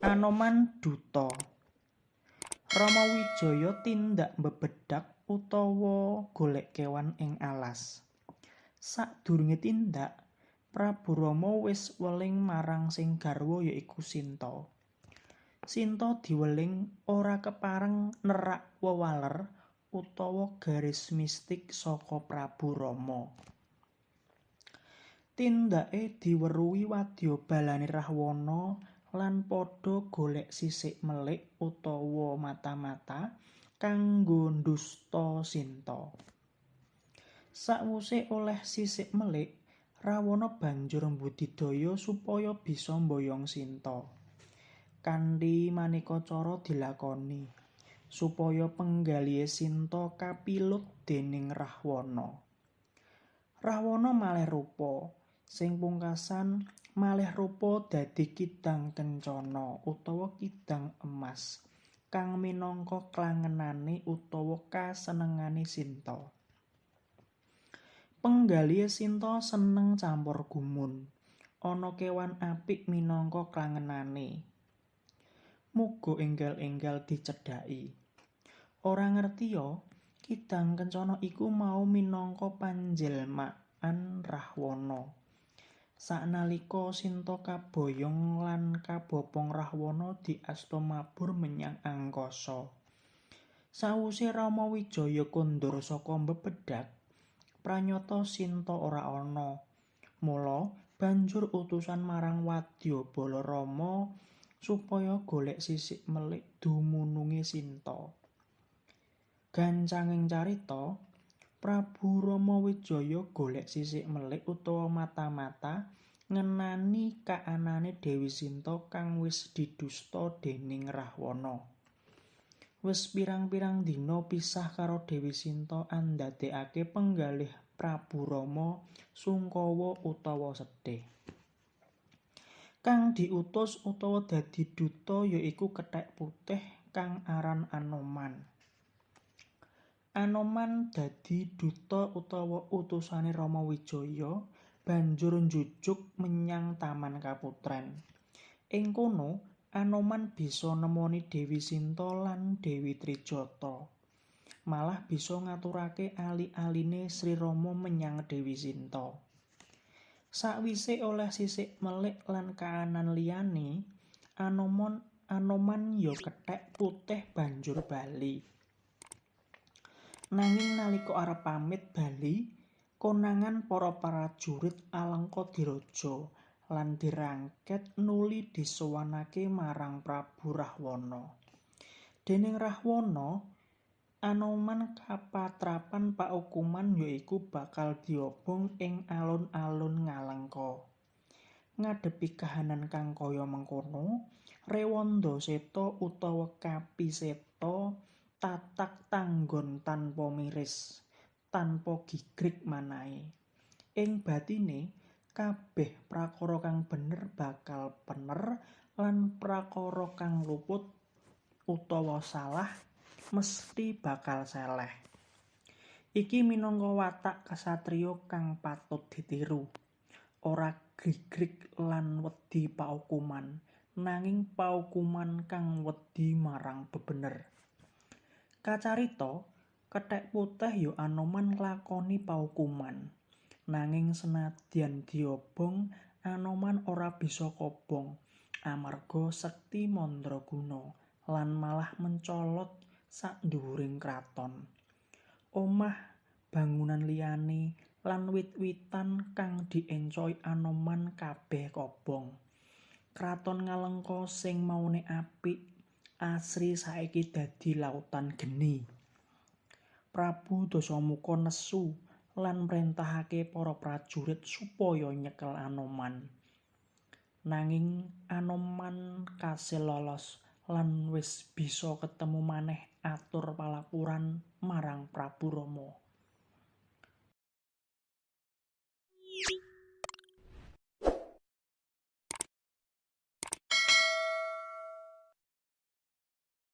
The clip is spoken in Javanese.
Anoman duta. Rama Wijaya tindak mbebedhag utawa golek kewan ing alas. Sadurunge tindak, Prabu Rama wis weling marang sing garwa yaiku Sinta. Sinta diweling ora kepareng nerak wewaler utawa garis mistik saka Prabu Rama. Tindake diweruhi wadyabalane Rahwana lan padha golek sisik melik utawa mata-mata kanggo ndusta Sinta. Sawuse oleh sisik melik, Rahwana banjur mbudidaya supaya bisa mboyong Sinta. Kanthi maneka cara dilakoni supaya penggalihe Sinta kapilut dening Rahwana. Rahwana malih rupa, sing pungkasan malih rupa dadi kidang kencana utawa kidang emas kang minangka klangenane utawa kasenengane Sinta. Penggalihe Sinta seneng campur gumun, ana kewan apik minangka klangenane. Muga enggal-enggal dicedhaki. Ora ngertiya, kidang kencana iku mau minangka panjelmaan Rahwana. Sanalika Sinta kaboyong lan kabopong Rahwana diasta mabur menyang angkasa. Sawuse Rama Wijaya kondur saka mbebedhag, pranyata Sinta ora ana. Mula banjur utusan marang wadyabala Rama supaya golek sisik melik dumununge Sinta. Gancanging carita, Prabu Rama Wijaya golek sisik melik utawa mata-mata ngenani kaanane Dewi Sinta kang wis didusta dening Rahwana. Wis pirang-pirang dina pisah karo Dewi Sinta andadekake penggalih Prabu Rama sungkawa utawa sedih. Kang diutus utawa dadi duta yaiku kethek putih kang aran Anoman. Anoman dadi duta utawa utusane Rama Wijaya banjur njujuk menyang Taman Kaputren. Ing kono Anoman bisa nemoni Dewi Sinta lan Dewi Trijata. Malah bisa ngaturake ali-aline Sri Rama menyang Dewi Sinta. Sakwise oleh sisik melik lan kaanan liyane, Anoman ya kethek putih banjur bali. Nanging nalika arep pamit bali, konangan para prajurit Alengka diraja lan dirangket nuli disowanake marang Prabu Rahwana. Dening Rahwana, Anoman kapatrapan paukuman yaiku bakal diobong ing alun-alun Ngalengka. Ngadepi kahanan kang kaya mengkono, Rewanda Seta utawa Kapi Seta tatak tanggon tanpa miris, tanpa gigrik manahe. Ing batine, kabeh prakara kang bener bakal pener lan prakara kang luput utawa salah mesti bakal seleh. Iki minangka watak kasatriya kang patut ditiru. Ora grigrik lan wedi paukuman, nanging paukuman kang wedi marang bebener. Kacarita, kethek putih ya Anoman nglakoni paukuman. Nanging senadyan diobong, Anoman ora bisa kobong amarga sekti mandraguna lan malah mencolot sakndhuwuring kraton. Omah, bangunan liyane lan wit-witan kang diencoy Anoman kabeh kobong. Kraton Ngalengka sing maune apik asri saiki dadi lautan geni. Prabu Dasamuka nesu lan mrentahake para prajurit supaya nyekel Anoman. Nanging Anoman kasil lolos lan wis bisa ketemu maneh atur palapuran marang Prabu Rama.